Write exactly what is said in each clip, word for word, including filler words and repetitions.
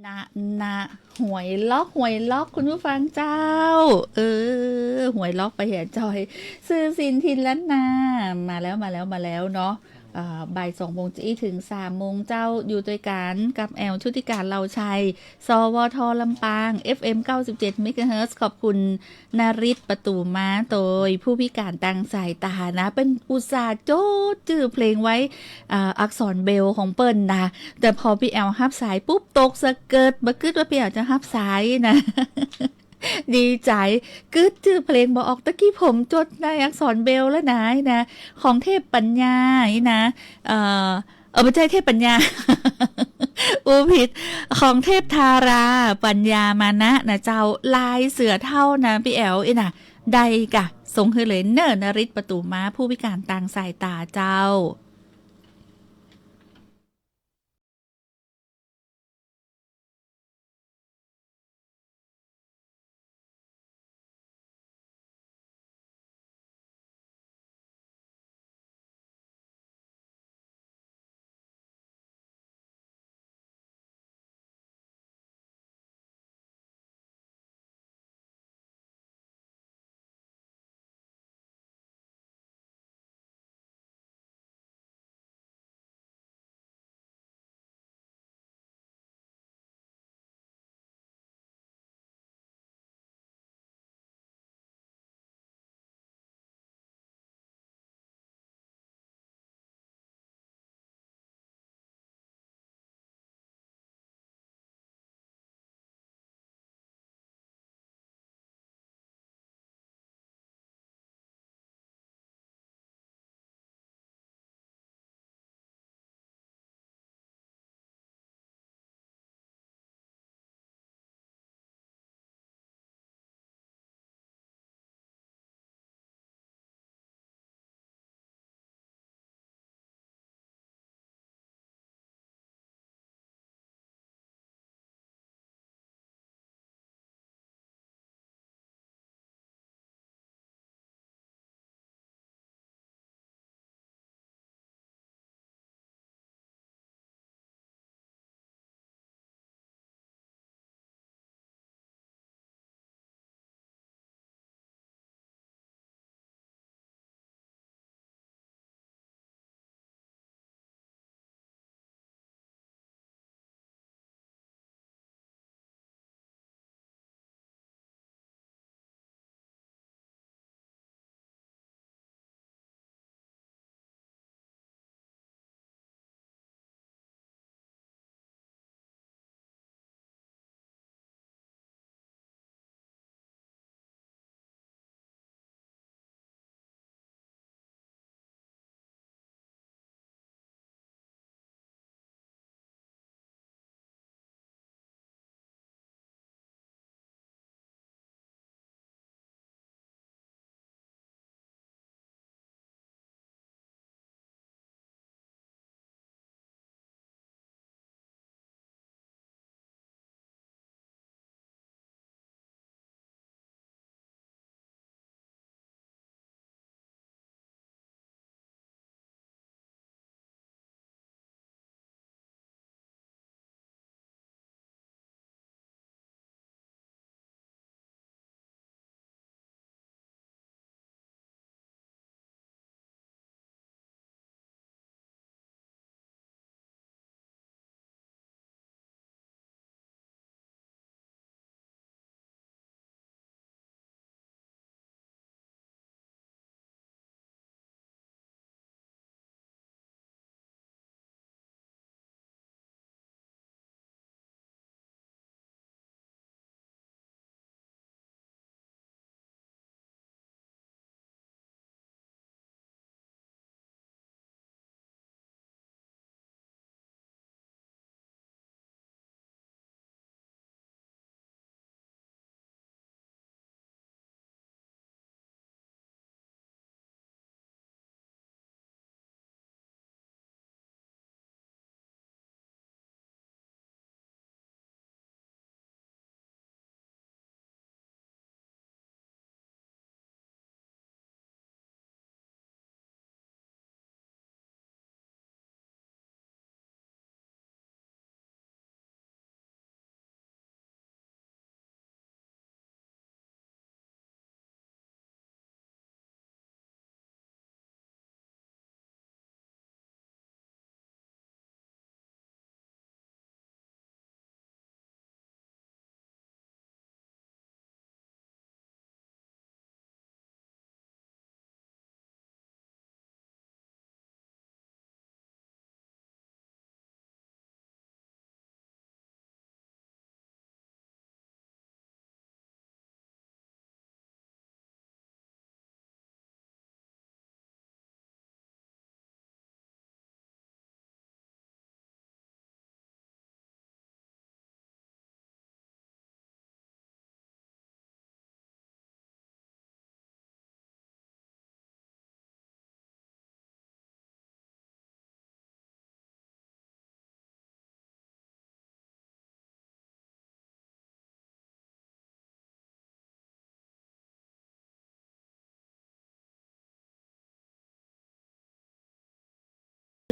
อะนะ หวยล็อก หวยล็อก คุณผู้ฟังเจ้า เออ หวยล็อกไปเหียจอย ซื่อสิน ถิ่นล้านนา มาแล้ว มาแล้ว มาแล้วเนาะ เอ่อ บ่ายสองโมงจะอี้เถิงสามโมงเจ้า อยู่ตวยกั๋นกับแอล ชุติการ เลาชัย สวท ลำปาง เอฟเอ็ม เก้าสิบเจ็ด เมกะเฮิรตซ์ ขอบคุณ นริศ ประตูม้า โตยผู้พิการตางสายต๋านะ เปิ้นอุตส่าห์โจ๊ดจื้อเพลงไว้ อ่า อักษรเบรลล์ของเปิ้นนะ แต่พอปี้แอลฮับสายปุ๊บ ตกสะเกิด บ่กึ๊ดว่าปี้แอลจะฮับสายนะ ดีใจ๋ กึ๊ดจื้อเพลงบ่ออก ตะกี้ผมจดในอักษรเบรลล์แล้วนะ นะ ของเทพปัญญานี่นะ เอ่อ เออ บ่ใจ้เทพปัญญา อู้ผิด ของเทพธารา ปัญญามานะนะเจ้า ลายเสือเฒ่านะปี้แอลอี้นะ ได้ก่ะ ส่งหื้อเลยเน่อ นริศ ประตูม้า ผู้พิการตางสายต๋าเจ้า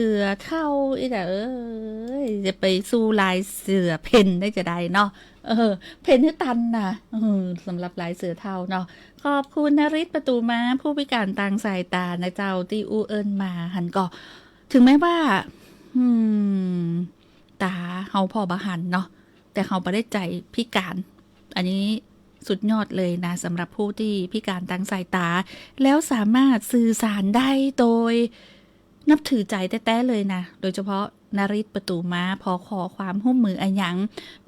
สือเฒ่าอี้แหละ เอ้ย จะไปสู้ลายเสือเพ่นได้จะใดเนาะ เออ เพ่นหื้อตันนะ เออ สำหรับลายเสือเฒ่าเนาะ ขอบคุณนฤทธิ์ ประตูม้า ผู้พิการตางสายตานะเจ้า ตี้อู้เอิ้นมาหันก่อ ถึงแม้ว่า อืม ต๋าเฮาผ่อบ่หันเนาะ แต่เฮาบ่ได้ใจ๋พิการ อันนี้สุดยอดเลยนะ สำหรับผู้ตี้พิการตางสายตา แล้วสามารถสื่อสารได้โดยนับถือใจ๋แต๊ๆ เลยนะ โดยเฉพาะนฤทธิ์ ประตูม้า พอขอความฮ่วมมืออะหยัง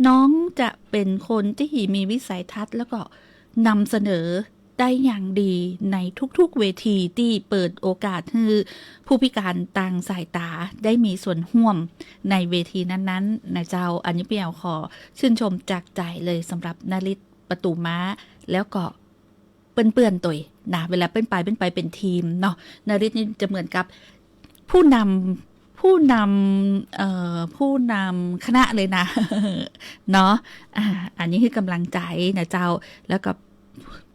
น้องจะเป๋นคนตี้มีวิสัยทัศน์ แล้วก็นำเสนอ ได้อย่างดีในทุกๆ เวทีตี้เปิดโอกาสหื้อผู้พิการตางสายตาได้มีส่วนฮ่วมในเวทีนั้นๆ นะเจ้า อันนี้ปี้แอ๋วขอชื่นชมจากใจ๋เลยสำหรับนฤทธิ์ ประตูม้า แล้วก็เปื้อนๆ ตวยนะ เวลาเปิ้นไป เปิ้นไปเป๋นทีมเนาะ นฤทธิ์นี่จะเหมือนกับ ผู้นำ ผู้นำ เอ่อ ผู้นำคณะเลยนะ เนาะ อ่า อันนี้หื้อกำลังใจ๋นะเจ้า แล้วก็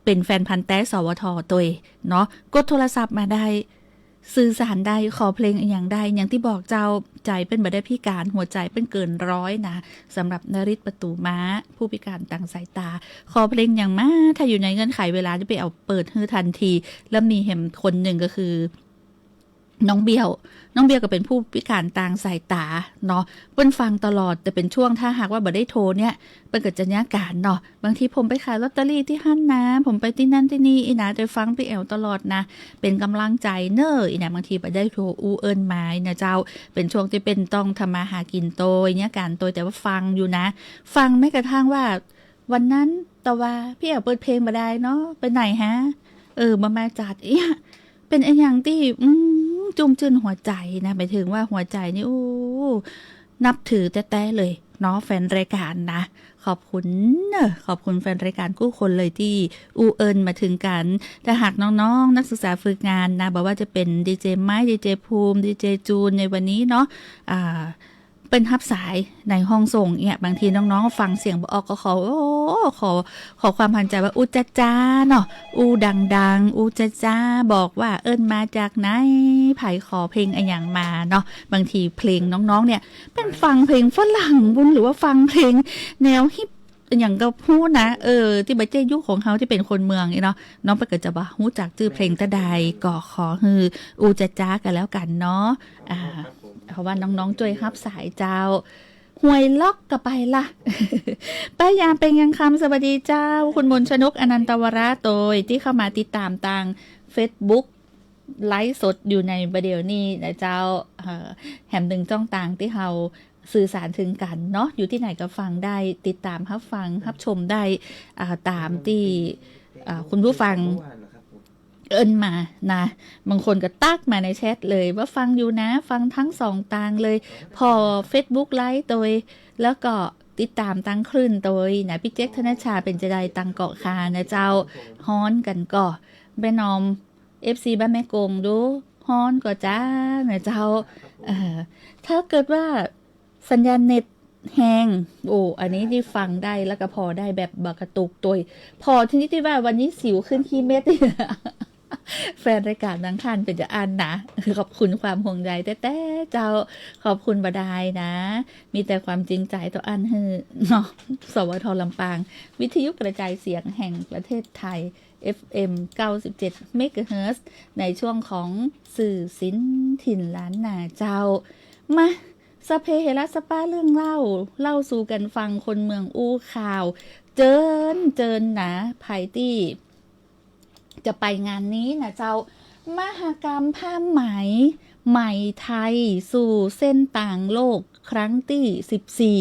เป๋นแฟนพันธุ์แต๊ สวท. ตวยเนาะ กดโทรศัพท์มาได้ สื่อสารได้ ขอเพลงอะหยังได้ อย่างตี้บอกเจ้า ใจ๋เปิ้นบ่ได้พิการ หัวใจ๋เปิ้นเกินร้อยนะ สำหรับนฤทธิ์ ประตูม้า ผู้พิการตางสายตา ขอเพลงอะหยังมา ถ้าอยู่ในเงื่อนไขเวลาจะไปเอาเปิดหื้อทันที แล้วมีแหมคนนึ่งก็คือ น้องเบี้ยว น้องเบี้ยวก็เป๋นผู้พิการตางสายตาเนาะ เปิ้นฟังตลอด แต่เป๋นช่วงถ้าหากว่าบ่ได้โทรเนี่ย เปิ้นก็จะเยียะก๋านเนาะ บางทีผมไปขายลอตเตอรี่ตี้หั้นนะ ผมไปตี้นั่นตี้นี่อี้นะ จะฟังปี้แอ๋วตลอดนะ เป๋นกำลังใจ๋เน่ออี้นะ บางทีบ่ได้โทรอู้เอิ้นมาอี้นะเจ้า เป๋นช่วงตี้เปิ้นต้องทำมาหากิ๋นตวย เยียะก๋านตวย แต่ว่าฟังอยู่นะ ฟังแม้กระทั่งว่า วันนั้นตะวา ปี้แอ๋วเปิดเพลงบ่ได้เนาะ ไปไหนฮะ เออ บ่มาจัด เอี้ย เป๋นอะหยังตี้ อืม จุ่มจื้นหัวใจ๋นะ หมายถึงว่าหัวใจ๋นี่ โอ้ นับถือแต๊ๆ เลยเนาะ แฟนรายก๋านนะ ขอบคุณเนอะ ขอบคุณแฟนรายก๋านกู้คนเลยตี้อู้เอิ้นมาเถิงกั๋น ถ้าหากน้องๆ นักศึกษาฝึกงานนะ บ่ว่าจะเป๋นดีเจไม้ ดีเจภูมิ ดีเจจูน ในวันนี้เนาะ อ่า เปิ้นฮับสายในห้องส่งเนี่ย บางทีน้องๆ ฟังเสียงบ่ออกก็ขอ โอ้ ขอ ขอความหันใจ๋ว่า อู้จ๊าๆ เนาะ อู้ดังๆ อู้จ๊าๆ บอกว่าเอิ้นมาจากไหน ใผขอเพลงอะหยังมาเนาะ บางทีเพลงน้องๆ เนี่ย เปิ้นฟังเพลงฝรั่งปุ้น หรือว่าฟังเพลงแนวฮิป อะหยังก็ฮู้นะ เออ ตี้บ่ใจ้ยุคของเฮาตี้เป๋นคนเมืองอี้เนาะ น้องเปิ้นก็จะบ่ฮู้จักจื้อเพลงตะใด ก็ขอหื้ออู้จ๊าๆ กั๋นแล้วกั๋นเนาะ อ่า เพราะว่าน้องๆ จ้วยฮับสายเจ้า ห้วยล็อกก็ไปละ ป้ายาเปงยังคำ สวัสดีเจ้า คุณมนชนก อนันตวระ ตวยตี้เข้ามาติดต๋ามตางเฟซบุ๊ก ไลฟ์สดอยู่ในบ่าเดี่ยวนี้นะเจ้า เอ่อ แหมนึ่งจ้องตางตี้เฮาสื่อสารเถิงกั๋นเนาะ อยู่ตี้ไหนก็ฟังได้ ติดต๋ามฮับฟัง ฮับชมได้ อ่า ต๋ามตี้ อ่า คุณผู้ฟัง เอิ้นมานะ บางคนก็ตั๊กมาในแชทเลยว่าฟังอยู่นะ ฟังทั้งสองตางเลย ผ่อเฟซบุ๊กไลฟ์ตวย แล้วก็ติดต๋ามตางคลื่นตวยนะ ปี้เจ๊ก ธนชชา เป๋นจาใดตางเกาะคานะเจ้า ฮ้อนกั๋นก่อ แม่นอม เอฟซี บ้านแม่กงดู ฮ้อนก่อจ้านะเจ้า เอ่อ ถ้าเกิดว่า สัญญาณเน็ตแฮง โอ้ อันนี้ตี้ฟังได้ แล้วก็ผ่อได้แบบบ่กระตุกตวย ผ่อชนิดตี้ว่าวันนี้สิวขึ้นขี้เม็ด แฟนรายก๋านบางท่านเป๋นจะอั้นนะ ขอบคุณความห่วงใยแต๊ๆ เจ้า ขอบคุณบ่ดายนะ มีแต่ความจริงใจ๋ต่ออั้นหื้อเนาะ สวท ลำปาง วิทยุกระจายเสียงแห่งประเทศไทย เอฟเอ็ม เก้าสิบเจ็ด เมกะเฮิรตซ์ ในช่วงของสื่อศิลป์ถิ่นล้านนาเจ้า มา สัพเพเหระสัพพะเรื่องเล่า เล่าสู่กั๋นฟัง คนเมืองอู้ข่าว เจิญ เจิญนะ ใผตี้จะไปงานนี้นะเจ้า มหกรรมผ้าไหม ไหมไทยสู่เส้นตางโลก ครั้งตี้สิบสี่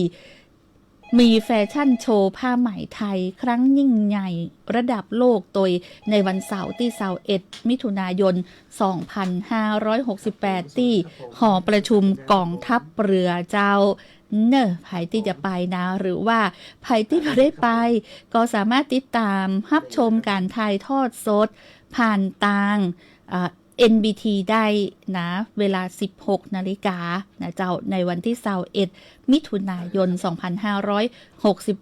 มีแฟชั่นโชว์ผ้าไหมไทยครั้งยิ่งใหญ่ระดับโลกตวย ในวันเสาร์ตี้ซาวเอ็ด มิถุนายน สองพันห้าร้อยหกสิบแปด ตี้หอประชุมก๋องทัพเรือเจ้า เน่อ ใผตี้จะไปนะ หรือว่าใผตี้บ่ได้ไป ก็สามารถติดต๋ามฮับชมก๋านถ่ายทอดสดผ่านตาง อ่า เอ็นบีที ได้นะ เวลาสิบหกนาฬิกานะเจ้า ในวันตี้ซาวเอ็ด มิถุนายน สองพันห้าร้อยหกสิบ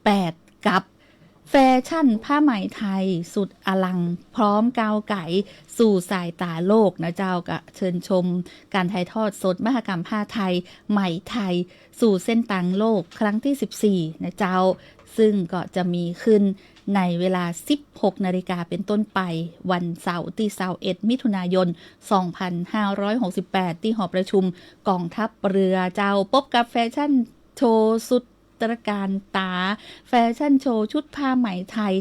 แปด กับ แฟชั่นผ้าไหมไทยสุดอลัง พร้อมก้าวไก๋สู่สายต๋าโลกนะเจ้า ก็เชิญชมก๋านถ่ายทอดสดมหกรรมผ้าไทย ไหมไทยสู่เส้นตางโลก ครั้งตี้สิบสี่นะเจ้า ซึ่งก็จะมีขึ้นในเวลาสิบหกนาฬิกาเป๋นต้นไป วันเสาร์ตี้ซาวเอ็ดมิถุนายน สองพันห้าร้อยหกสิบแปด ตี้หอประชุมก๋องทัพเรือเจ้า ปบกับแฟชั่นโชว์สุด ตระก๋านต๋า แฟชั่นโชว์ชุดผ้าไหมไทย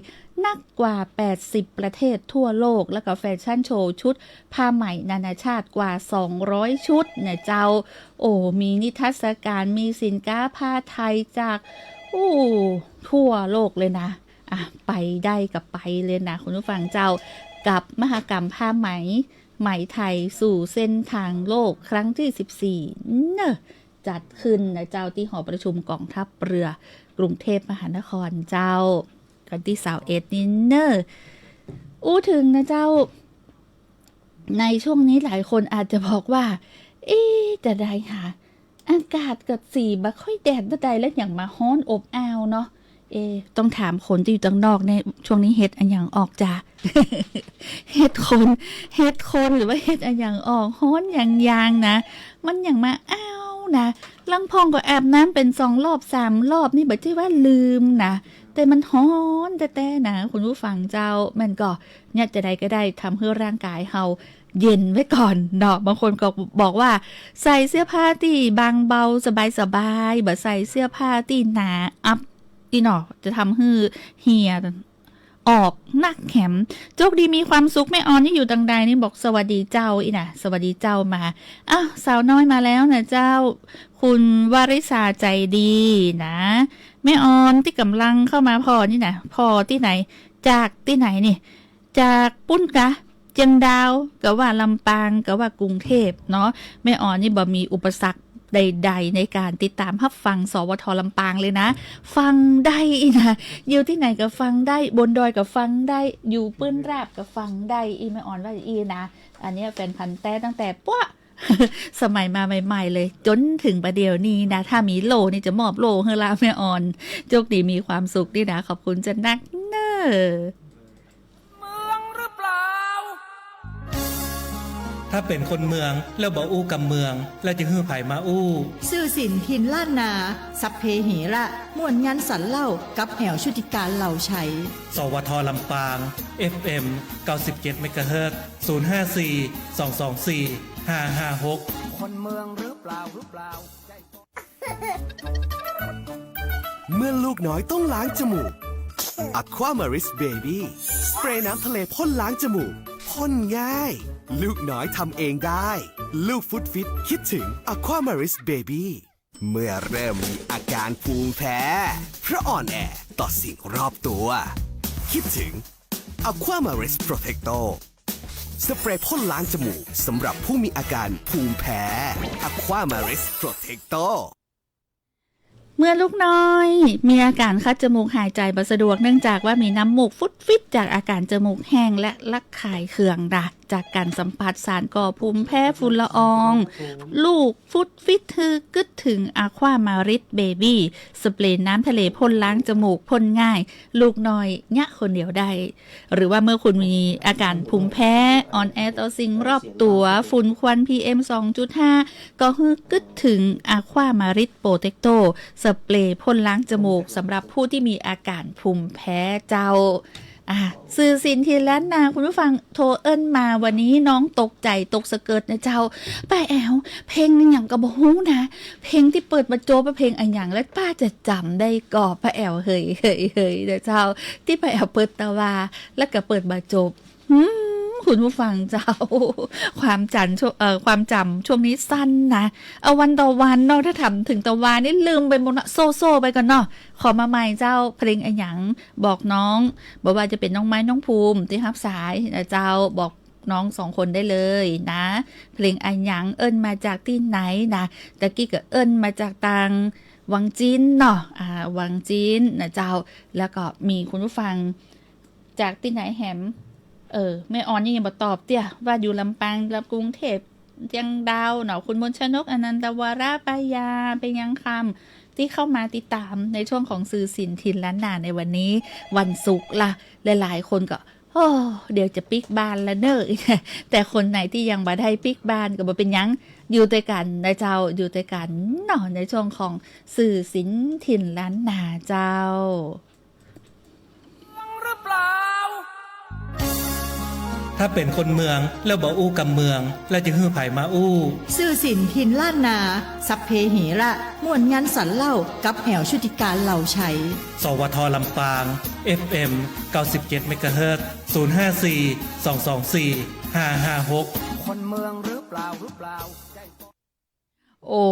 นักกว่าแปดสิบประเทศทั่วโลก แล้วก็แฟชั่นโชว์ชุดผ้าไหมนานาชาติกว่าสองร้อยชุดเนี่ยเจ้า โอ้ มีนิทรรศก๋าน มีสินค้าผ้าไทยจาก โอ้ ทั่วโลกเลยนะ อ่ะ ไปได้ก็ไปเลยนะ คุณผู้ฟังเจ้า กับมหกรรมผ้าไหม ไหมไทยสู่เส้นตางโลก ครั้งตี้สิบสี่ เนอะ จัดขึ้นนะเจ้า ตี้หอประชุมก๋องทัพเรือกรุงเทพมหานครเจ้า วันตี้ซาวเอ็ดนี้เนอะ อู้เถิงนะเจ้า ในช่วงนี้หลายคนอาจจะบอกว่า เอ๊ะ จะใดหา อากาศก็สีบ่ค่อยแดดเต้าใด แล้วหยังมาฮ้อนอบอ้าวเนาะ เอ๊ะ ต้องถามคนตี้อยู่ตังนอกเนี่ย ช่วงนี้เห็ดอะหยังออกจ้า เห็ดโคน เห็ดโคนหรือว่าเห็ดอะหยังออก ฮ้อนหยังยางนะ มันหยังมาอ้าวนะ ลำพ่องก็อาบน้ำเป๋นสองรอบสามรอบนี่ บ่ใจ้ว่าลืมนะ แต่มันฮ้อนแต๊ๆ นะ คุณผู้ฟังเจ้า มันก็ เนี่ย จะใดก็ได้ ทำหื้อร่างก๋ายเฮาเย็นไว้ก่อนเนาะ บางคนก็บอกว่าใส่เสื้อผ้าตี้บางเบาสบายๆ บ่ใส่เสื้อผ้าตี้หนาอับตี้เนาะ จะทำหื้อเหี่ยออกนักแหม โจคดีมีความสุข แม่ออนนี่อยู่ตังใดนี่ บอกสวัสดีเจ้าอี้นะ สวัสดีเจ้ามา อ้าว สาวน้อยมาแล้วนะเจ้า คุณวริษาใจดีนะ แม่ออนตี้ก่ำลังเข้ามาผ่อนี่นะ ผ่อตี้ไหน จากตี้ไหนนี่ จากปู๊นกา เจียงดาว กาว่าลำปาง กาว่ากรุงเทพฯ เนาะ แม่ออนนี่บ่มีอุปสรรคใดๆ ในก๋านติดต๋ามฮับฟัง สวท ลำปางเลยนะ ฟังได้อี้นะ อยู่ตี้ไหนก็ฟังได้ บนดอยก็ฟังได้ อยู่ปื๊นราบก็ฟังได้อี้ แม่ออนว่าอี้นะ อันเนี้ยแฟนพันธุ์แต๊ตั้งแต่ปั๊ว สมัยมาใหม่ๆ เลย จ๋นเถิงปะเดี่ยวนี้นะ ถ้ามีโล่นี่จะมอบโล่หื้อละแม่ออน โจคดีมีความสุขดีนะ ขอบคุณเจ้านักเน่อ เมืองหรือเปล่า ถ้าเป๋นคนเมืองแล้วบ่อู้กำเมือง แล้วจะหื้อใผมาอู้ สื่อสินถิ่นล้านนา สัพเพเหระ ม่วนงันสันเล่า กับแอ๋วชุติการ เหล่าไชย สวท ลำปาง เอฟเอ็ม เก้าสิบเจ็ดเมกะเฮิรตซ์ ศูนย์ห้าสี่ สองสองสี่ ห้าห้าหก คนเมืองหรือเปล่า หรือเปล่า เมื่อลูกน้อยต้องล้างจมูก Aquamaris Baby สเปรย์น้ำทะเลพ่นล้างจมูก พ่นง่าย ลูกน้อยทำเองได้ ลูกฟุดฟิตคิดถึง Aquamaris Baby เมื่อเริ่มมีอาการภูมิแพ้ เพราะอ่อนแอต่อสิ่งรอบตัว คิดถึง Aquamaris Protecto สเปรย์พ่นล้างจมูกสำหรับผู้มีอาการภูมิแพ้ Aquamaris Protecto เมื่อลูกน้อยมีอาการคัดจมูกหายใจบ่สะดวก เนื่องจากว่ามีน้ำมูกฟุดฟิดจากอาการจมูกแห้งและระคายเคืองนะ จากการสัมผัสสารก่อภูมิแพ้ ฝุ่นละออง ลูก ฟุดฟิด หื้อกึ๊ดเถิง Aquamaris Baby สเปรย์น้ำทะเลพ่นล้างจมูก พ่นง่าย ลูกน้อยเยียะคนเดียวได้ หรือว่าเมื่อคุณมีอาการภูมิแพ้ อ่อนแอต่อสิ่งรอบตัว ฝุ่นควัน พีเอ็ม สองจุดห้า ก็หื้อกึ๊ดเถิง Aquamaris Protecto สเปรย์พ่นล้างจมูกสำหรับผู้ที่มีอาการภูมิแพ้เจ้า อ่ะ สื่อสินถิ่นล้านนา คุณผู้ฟังโทรเอิ้นมาวันนี้ น้องตกใจ๋ตกสะเกิดนะเจ้า ป้าแอ๋ว เพลงอะหยังก็บ่ฮู้นะ เพลงตี้เปิดบ่จบอะเพลงอะหยัง แล้วป้าจะจ๋ำได้ก่อ ป้าแอ๋วเหยเหยเหยนะเจ้า ตี้ป้าแอ๋วเปิดตะวา แล้วก็เปิดบ่จบ หืม คุณผู้ฟังเจ้า ความจ๋ำช่วง เอ่อ ความจ๋ำช่วงนี้สั้นนะ เอาวันต่อวันเนาะ ถ้าถามเถิงตะวานี่ลืมไปหมดละ โซ่ๆ ไปก่อนเนาะ ขอมาใหม่เจ้า เพลงอะหยัง บอกน้อง บ่ว่าจะเป๋นน้องไม้ น้องภูมิ ตี้ฮับสายนะเจ้า บอกน้องสองคนได้เลยนะ เพลงอะหยัง เอิ้นมาจากตี้ไหนนะ ตะกี้ก็เอิ้นมาจากตางวังจีนเนาะ อ่า วังจีนนะเจ้า แล้วก็มีคุณผู้ฟังจากตี้ไหนแหม เออ แม่ออนนี่ยังบ่ตอบเตี้ย ว่าอยู่ลำปาง ลำกรุงเทพฯ เจียงดาวเนาะ คุณมนชนก อนันตวรา ป้ายา เปยยังคำ ตี้เข้ามาติดต๋ามในช่วงของสื่อศิลป์ถิ่นล้านนาในวันนี้วันศุกร์ละ หลายๆ คนก็ โอ้ เดี๋ยวจะปิ๊กบ้านละเน่อ แต่คนไหนตี้ยังบ่ได้ปิ๊กบ้านก็บ่เป๋นหยัง อยู่ตวยกั๋นนะเจ้า อยู่ตวยกั๋นเนาะ ในช่วงของสื่อศิลป์ถิ่นล้านนาเจ้า ถ้าเป๋นคนเมืองแล้วบ่อู้กำเมือง แล้วจะหื้อใผมาอู้ สื่อศิลป์ถิ่นล้านนา สัพเพเหระ ม่วนงันสันเล่า กับแอ๋วชุติการ เหล่าไชย สวท ลำปาง เอฟเอ็ม เก้าสิบเจ็ด เมกะเฮิรตซ์ ศูนย์ห้าสี่ สองสองสี่ ห้าห้าหก คนเมืองหรือเปล่า หรือเปล่า โอ้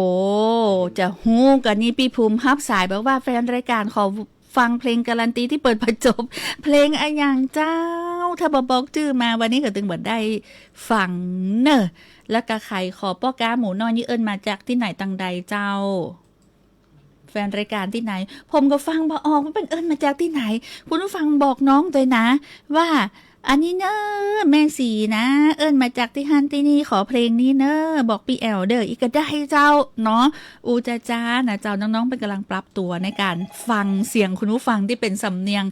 จะฮู้กั๋นนี่ ปี้ภูมิฮับสายบอกว่าแฟนรายก๋านขอฟังเพลงการันตีตี้เปิดประจบ เพลงอะหยังเจ้า ถ้าบ่บอกจื้อมาวันนี้ก็ตึงบ่ได้ฟังเน่อ แล้วก็ใผขอป้อก๊าหมูน้อยนี่เอิ้นมาจากตี้ไหนตังใดเจ้า แฟนรายก๋านตี้ไหน ผมก็ฟังบ่ออกว่าเปิ้นเอิ้นมาจากตี้ไหน คุณผู้ฟังบอกน้องตวยนะ ว่า อันนี้เน่อ แม่สีนะ เอิ้นมาจากตี้หั้นตี้นี่ ขอเพลงนี้เน่อ บอกปี้แอ๋วเด้อ อี้ก็ได้เจ้า เนาะ อู้จ๊ะๆ นะเจ้า น้องๆ เปิ้นก่ำลังปรับตั๋วในก๋านฟังเสียงคุณผู้ฟังตี้เป๋นสำเนียง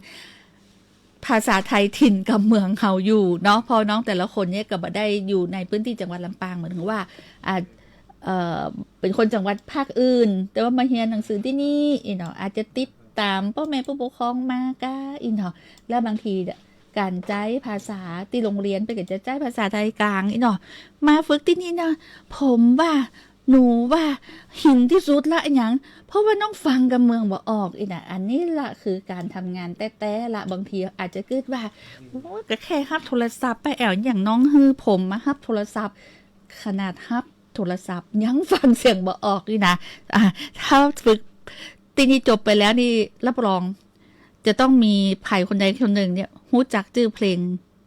ภาษาไทยถิ่นกำเมืองเฮาอยู่เนาะ เพราะน้องแต่ละคนเนี่ยก็บ่ได้อยู่ในพื้นที่จังหวัดลำปาง หมายถึงว่า อ่า เอ่อ เป๋นคนจังหวัดภาคอื่น แต่ว่ามาเฮียนหนังสือตี้นี่ อี้เนาะ อาจจะติดต๋ามป้อแม่ผู้ปกครองมาก้า อี้เนาะ แล้วบางทีเนี่ย ก๋านใจ๊ภาษาตี้โรงเรียนเปิ้นก็จะใจ๊ภาษาไทยกลาง อี้เนาะ มาฝึกตี้นี่นะ ผมว่า หนูว่า หินตี้สุดละอะหยัง เพราะว่าน้องฟังกำเมืองบ่ออก อี้นะ อันนี้ละคือก๋านทำงานแต๊ๆ ละ บางทีอาจจะกึ๊ดว่า โอ้ย ก็แค่ฮับโทรศัพท์ ป้าแอ๋ว อย่างน้องหื้อผมมาฮับโทรศัพท์ ขนาดฮับโทรศัพท์ยังฟังเสียงบ่ออก อี้นะ อ่ะ ถ้าฝึกตี้นี่จบไปแล้วนี่ รับรอง จะต้องมีใผคนใดคนหนึ่งเนี่ย ฮู้จักจื้อเพลง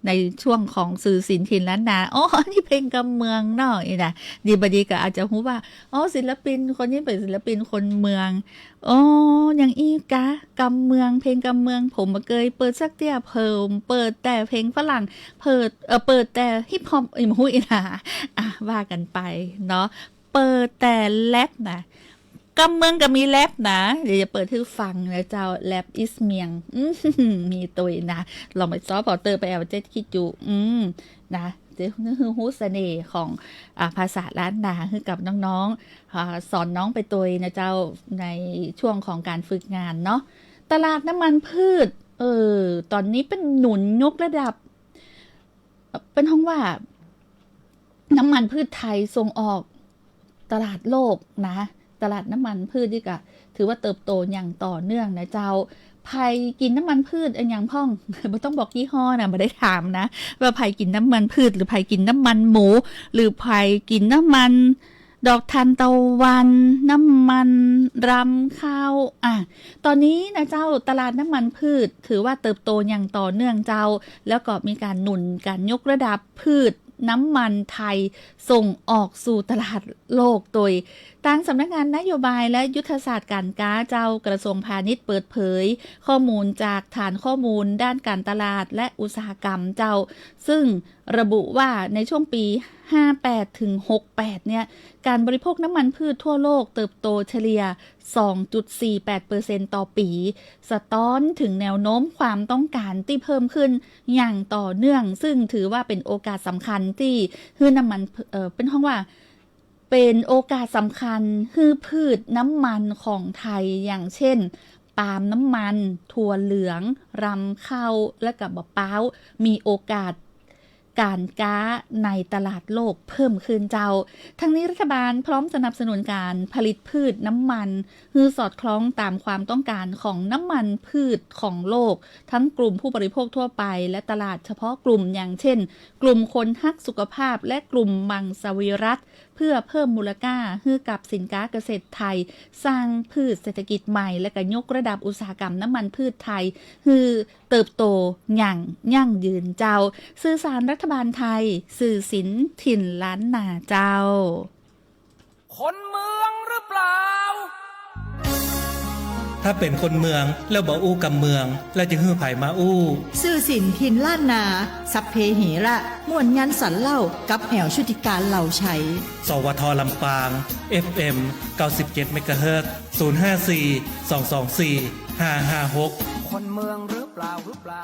ในช่วงของสื่อศิลป์ถิ่นล้านนา อ๋อ นี่เพลงกำเมืองเนาะ อี้นะ ดีบ่ดีก็อาจจะฮู้ว่า อ๋อ ศิลปินคนนี้เป๋นศิลปินคนเมือง อ๋อ อย่างอี้กา กำเมือง เพลงกำเมือง ผมบ่เกยเปิดสักเตื้อ ผมเปิดแต่เพลงฝรั่ง เปิด เอ่อ เปิดแต่ฮิปฮอป อี้ บ่ฮู้อี้นะ อ่ะ ว่ากั๋นไปเนาะ เปิดแต่แร็ปนะ กำเมืองก็มีแร็ปนะ เดี๋ยวจะเปิดหื้อฟังนะเจ้า แร็ปอิสเมียง อืม มีตวยนะ ลองไปซ้อปอเตอร์ไปแอ๋วเจ๊คิดอยู่ อืม นะ จะหื้อฮู้เสน่ห์ของ อ่า ภาษาล้านนาหื้อกับน้องๆ อ่า สอนน้องไปตวยนะเจ้า ในช่วงของก๋านฝึกงานเนาะ ตลาดน้ำมันพืช เออ ต๋อนนี้เปิ้นหนุนยกระดับ เปิ้นฮ้องว่า น้ำมันพืชไทยส่งออกตลาดโลกนะ ตลาดน้ำมันพืชนี่ก็ถือว่าเติบโตอย่างต่อเนื่องนะเจ้า ใผกิ๋นน้ำมันพืชอะหยังพ่อง บ่ต้องบอกยี่ห้อนะ บ่ได้ถามนะ ว่าใผกิ๋นน้ำมันพืช หรือใผกิ๋นน้ำมันหมู หรือใผกิ๋นน้ำมันดอกทานตะวัน น้ำมันรำข้าว อ่ะ ต๋อนนี้นะเจ้า ตลาดน้ำมันพืชถือว่าเติบโตอย่างต่อเนื่องเจ้า แล้วก็มีก๋านหนุนก๋านยกระดับพืชน้ำมันไทยส่งออกสู่ตลาดโลกโดย ตางสำนักงานนโยบายและยุทธศาสตร์ก๋านก๊าเจ้า กระทรวงพาณิชย์เปิดเผยข้อมูลจากฐานข้อมูลด้านก๋านตลาดและอุตสาหกรรมเจ้า ซึ่งระบุว่าในช่วงปี๋ห้าแปดถึงหกแปดเนี่ย ก๋านบริโภคน้ำมันพืชทั่วโลกเติบโตเฉลี่ย สองจุดสี่แปดเปอร์เซ็นต์ ต่อปี๋ สะต๊อนเถิงแนวโน้มความต้องก๋านตี้เพิ่มขึ้นอย่างต่อเนื่อง ซึ่งถือว่าเป๋นโอกาสสำคัญตี้หื้อน้ำมัน เอ่อ เปิ้นฮ้องว่า เป๋นโอกาสสำคัญหื้อพืชน้ำมันของไทย อย่างเช่น ปาล์มน้ำมัน ถั่วเหลือง รำข้าว และก็บ่าป๊าว มีโอกาสก๋านก๊าในตลาดโลกเพิ่มขึ้นเจ้า ทั้งนี้รัฐบาลพร้อมสนับสนุนก๋านผลิตพืชน้ำมัน หื้อสอดคล้องตามความต้องก๋านของน้ำมันพืชของโลก ทั้งกลุ่มผู้บริโภคทั่วไป และตลาดเฉพาะกลุ่ม อย่างเช่น กลุ่มคนฮักสุขภาพ และกลุ่มมังสวิรัติ เพื่อเพิ่มมูลค่าหื้อกับสินค้าเกษตรไทย สร้างพืชเศรษฐกิจใหม่ และก็ยกระดับอุตสาหกรรมน้ำมันพืชไทย หื้อเติบโตอย่างยั่งยืนเจ้า สื่อสารรัฐบาลไทย สื่อศิลป์ถิ่นล้านนาเจ้า คนเมืองหรือเปล่า ถ้าเป๋นคนเมืองแล้วบ่อู้กำเมือง แล้วจะหื้อใผมาอู้ ซื่อสินถิ่นล้านนา สัพเพเหระ ม่วนงันสันเล่า กับแอ๋วชุติการ เหล่าไชย สวท ลำปาง เอฟเอ็ม เก้าสิบเจ็ด เมกะเฮิรตซ์ ศูนย์ห้าสี่ สองสองสี่ ห้าห้าหก คนเมืองหรือเปล่า หรือเปล่า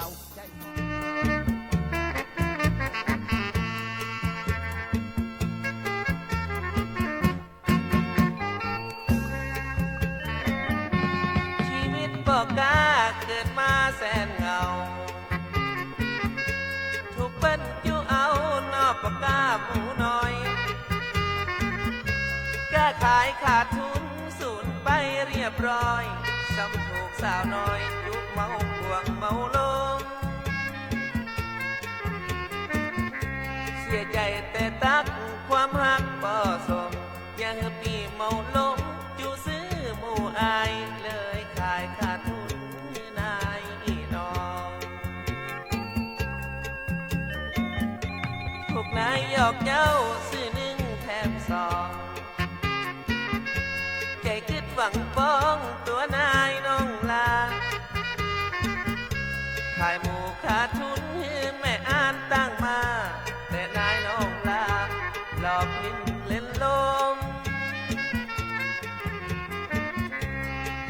ชีวิตป้อก๊าเกิดมาแสนเหงา ถูกเปิ้นจูเอาเนาะป้อก๊าหมู่น้อย ก๊าขายขาดทุนสูญไปเรียบร้อย ซ้ำถูกสาวน้อยจุเมาข่วงเมาลง เสียใจ๋แต่ตั๊กความฮักป้อสม อย่าหื้อปี้เมาลง จูซื้อหมู่อ้าย เลยขายขาดทุนหื้อนายอี้น้อง ถูกนายหยอกเย้าซื้อนึ่งแถมสอง ใจ๋กึ๊ดหวังปองตั๋วนายน้องลา ขายหมู่ขาดทุนหื้อแม่อ้านตั้งมา แต่นายน้องลา หลอกลิ้นเล่นลม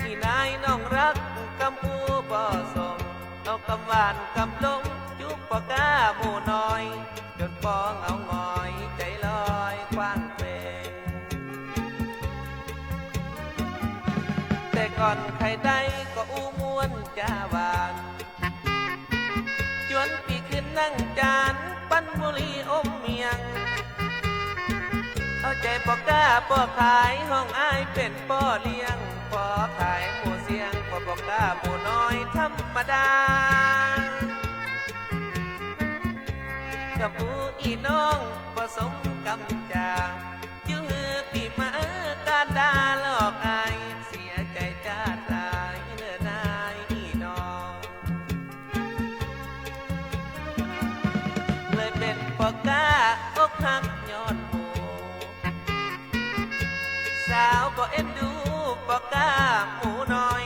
ตี้นายน้องฮักกำอู้ป้อสม เอากำหวานกำลม จุป้อก๊าหมู่น้อย จ๋นป้อเหงาหงอย ใจ๋ลอยคว้างเขวง แต่ก่อนใค่ได้ก็อู้ม่วนจ๋าหวาน จวนปี้ขึ้นนั่งจาน ปันบุหรี่อมเมียง เอาใจ๋ป้อก๊าป้อขาย ฮ้องอ้ายเป๋นป้อเลี้ยง ป้อขายหมู่เสียง ป้อป้อก๊าหมู่น้อยธรรมดา กำอู้อี้น้องป้อสมกำจ๋า จื้อหื้อปี้มาก้านดาหลอกอ้าย เสียใจ๋จ๊าดหลายเน่อนายอี้น้อง เลยเป๋นป้อก๊าอกหักย้อนหมู่ สาวบ่เอ็นดูป้อก๊าหมู่น้อย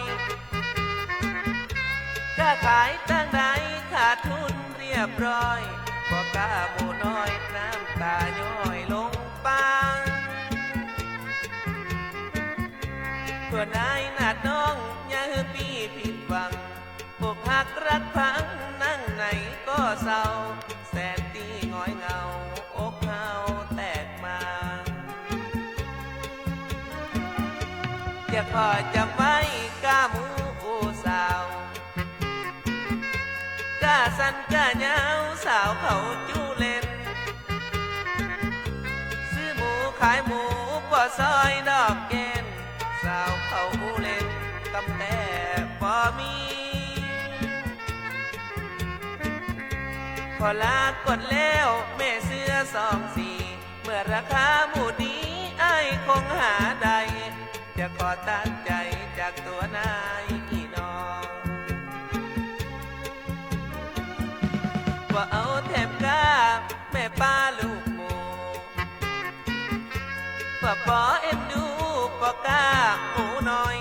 ก๊าขายตังใดขาดทุนเรียบร้อย ป้อก๊าหมู่น้อยน้ำตาย้อยลงปาง ตัวนายนาดน้องอย่าหื้อปี้ผิดหวัง อกหักรักพังนั่งไหนก็เศร้า แสนตี้หงอยเหงา อกเฮาแตกมาง จะขอจ๋ำไว้ก้าหมู่อู้สาว ก้าสั้นก้ายาวสาวเขาจู้เล่น ซื้อหมูขายหมูป้อซอยดอกเกน สาวเขาอู้เล่นกำแต๊บ่มี ขอลาก่อนแล้วแม่เสื้อสองสี เมื่อราคาหมู่ดีอ้ายคงหาได้ จะขอตัดใจ๋จากตัวนายอี้น้อง บ่เอาแถมก้าแม่ป้าลูกหมู่ ป้อป๋อเอ็นดูป้อก๊าหมู่น้อย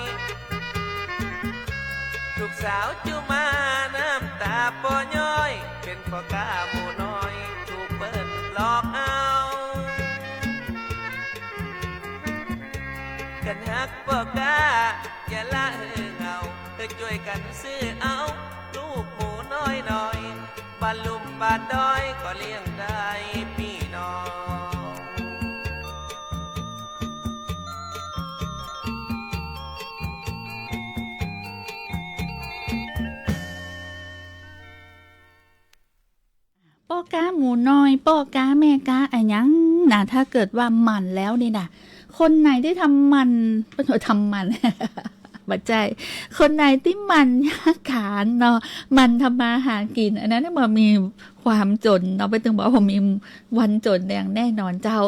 ลูกสาวจูมาน้ำตาป้อย้อย เป๋นป้อก๊าหมู่น้อย ถูกเปิ้นหลอกเอา คันฮักป้อก๊าอย่าละหื้อเหงา หื้อจ้วยกั๋นซื้อเอา ลูกหมูน้อยๆ บ้านลุ่มบ้านดอยก็เลี้ยงได้ปี้น้อง ป้อก๊าหมูน้อย ป้อก๊าแม่ก๊าอะหยังนะ ถ้าเกิดว่าหมั่นแล้วนี่นะ คนไหนตี้ทำหมั่น ทำหมั่น บ่ใจ้ คนไหนตี้หมั่นหาก๋านเนาะ หมั่นทำมาหากิ๋น อันนั้นน่ะบ่มีความจ๋นเนาะ ไปตึงบอกว่าบ่มีวันจ๋นอย่างแน่นอนเจ้า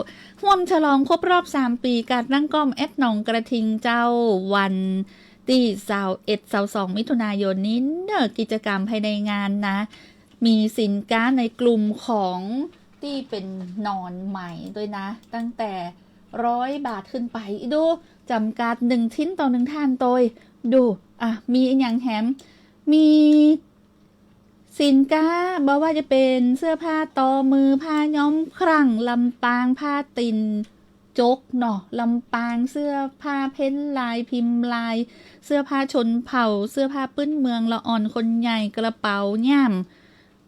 ฮ่วมฉลองครบรอบสามปี๋ก๋านตั้งก้อมแอดหนองกระทิงเจ้า วันตี้ซาวเอ็ด ซาวสอง มิถุนายนนี้เนาะ กิจกรรมภายในงานนะ มีสินค้าในกลุ่มของตี้เป๋นหนอนไหมด้วยนะ ตั้งแต่ร้อยบาทขึ้นไป ดู จ๋ำกัดหนึ่งชิ้นต่อหนึ่งท่านโตย ดู อ่ะ มีอะหยังแหม มีสินค้า บ่ว่าจะเป๋นเสื้อผ้าตอมือ ผ้าย้อมครั่งลำปาง ผ้าตี๋นจกเนาะลำปาง เสื้อผ้าเพ้นท์ลายพิมพ์ลาย เสื้อผ้าชนเผ่า เสื้อผ้าปื้นเมือง ละอ่อนคนใหญ่ กระเป๋าย่าม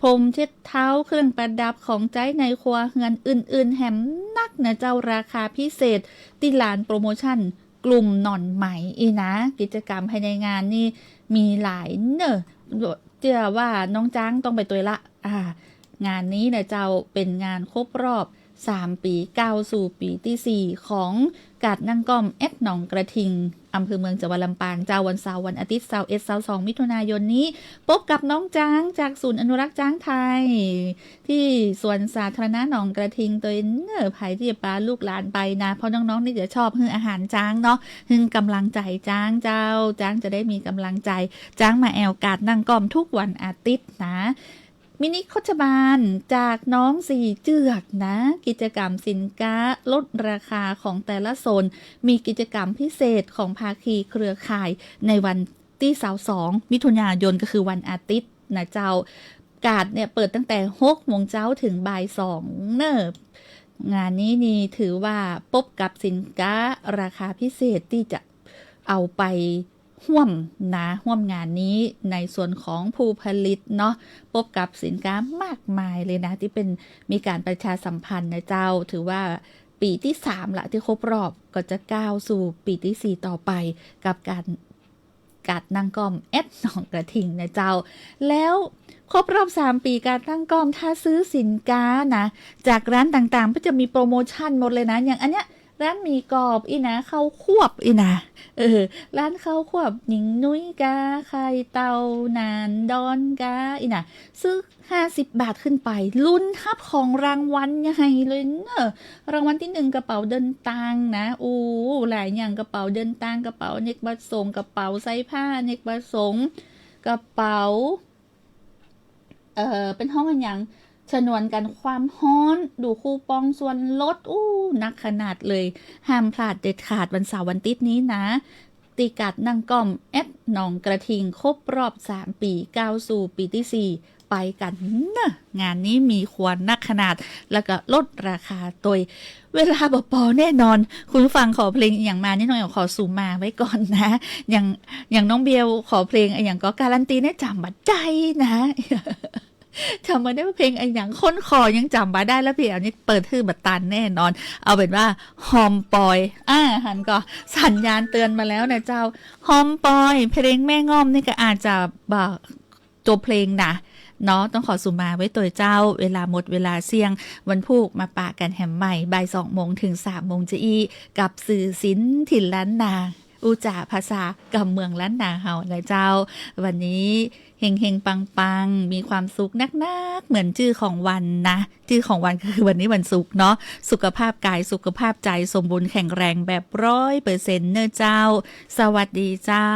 พรมเช็ดเท้า เครื่องประดับ ของใจ๊ในครัวเฮือน อื่นๆ แหมนักนะเจ้า ราคาพิเศษ ตี้ลานโปรโมชั่นกลุ่มหน่อนไหมอี้นะ กิจกรรมภายในงานนี่มีหลายเน่อ เจื้อว่าน้องจ๊างต้องไปตวยละ อ่า งานนี้นะเจ้า เป๋นงานครบรอบสามปี๋ ก้าวสู่ปี๋ตี้สี่ ของกาดนั่งก้อมแอดหนองกระทิง อำเภอเมือง จังหวัดลำปางเจ้า วันเสาร์วันอาทิตย์ ซาวเอ็ด ซาวสอง มิถุนายนนี้ ปบกับน้องจ๊างจากศูนย์อนุรักษ์จ๊างไทย ตี้สวนสาธารณะหนองกระทิง ตวยเน่อ ใผตี้จะปาลูกหลานไปนะ เพราะน้องๆ นี่จะชอบหื้ออาหารจ๊างเนาะ หื้อกำลังใจ๋จ๊างเจ้า จ๊างจะได้มีกำลังใจ๋ จ๊างมาแอ่วกาดนั่งก้อมทุกวันอาทิตย์นะ มินิโฆษบาลจากน้องสี่เจื้อกนะ กิจกรรมสินค้าลดราคาของแต่ละโซน มีกิจกรรมพิเศษของภาคีเครือข่ายในวันตี้ซาวสอง มิถุนายน ก็คือวันอาทิตย์นะเจ้า กาดเนี่ยเปิดตั้งแต่หกโมงเจ๊าถึงบ่ายสองเน่อ งานนี้นี่ถือว่าปบกับสินค้าราคาพิเศษตี้จะเอาไป ฮ่วมนะ ฮ่วมงานนี้ในส่วนของผู้ผลิตเนาะ ปบกับสินค้ามากมายเลยนะ ตี้เป๋น มีก๋านประชาสัมพันธ์นะเจ้า ถือว่าปี๋ตี้สามละตี้ครบรอบ ก็จะก้าวสู่ปี๋ตี้สี่ต่อไป กับก๋าน กาดนั่งก้อมแอดหนองกระทิงนะเจ้า แล้วครบรอบสามปี๋กาดนั่งก้อม ถ้าซื้อสินค้านะ จากร้านต่างๆ ก็จะมีโปรโมชั่นหมดเลยนะ อย่างอันเนี้ย ร้านหมี่กรอบอี้นะ ข้าวควบอี้นะ เออ ร้านข้าวควบหญิงนุ้ยกา ไข่เต่าหนานดอนกาอี้นะ ซื้อห้าสิบบาทขึ้นไป ลุ้นฮับของรางวัลใหญ่เลยเน่อ รางวัลตี้หนึ่งกระเป๋าเดินตางนะ โอ้ หลายอย่าง กระเป๋าเดินตาง กระเป๋าอเนกประสงค์ กระเป๋าใส่ผ้าอเนกประสงค์ กระเป๋า เอ่อ เป๋นฮ้องอะหยัง ฉนวนกันความฮ้อน ดูคูปองส่วนลด อู้ นักขนาดเลย ห้ามพลาดเด็ดขาด วันเสาร์วันอาทิตย์นี้นะ ตี้กาดนั่งก้อมแอดหนองกระทิง ครบรอบสามปี๋ ก้าวสู่ปี๋ตี้สี่ ไปกั๋นเน่อ งานนี้มีควรนักขนาด แล้วก็ลดราคาตวย เวลาบ่ปอแน่นอน คุณผู้ฟังขอเพลงอะหยังมานี่ น้องแอ๋วขอสุมมาไว้ก่อนนะ อย่าง อย่างน้องเบลขอเพลงอะหยังก็ การันตีเนี่ยจ๋ำบ่ได้นะ จ๋ำบ่ได้ว่าเพลงอะหยัง คนขอยังจ๋ำบ่ได้ แล้วพี่แอ๋วนี่เปิดหื้อบ่ตันแน่นอน เอาเป๋นว่า ฮอมปอย อ่า หันก่อ สัญญาณเตือนมาแล้วนะเจ้า ฮอมปอย เพลงแม่ง่อมนี่ก็อาจจะบ่ จบเพลงนะ เนาะ ต้องขอสุมมาไว้ตวยเจ้า เวลาหมดเวลาเสี้ยง วันพูกมาปะกั๋นแหมใหม่ บ่ายสองโมงถึงสามโมงจะอี้ กับสื่อศิลป์ถิ่นล้านนา อู้จ๋าภาษากำเมืองล้านนาเฮานะเจ้า วันนี้เฮงๆ ปังๆ มีความสุขนักๆ เหมือนจื้อของวันนะ จื้อของวันก็คือวันนี้วันศุกร์เนาะ สุขภาพกายสุขภาพใจ๋สมบูรณ์แข็งแรงแบบร้อยเปอร์เซ็นต์เน่อเจ้า สวัสดีเจ้า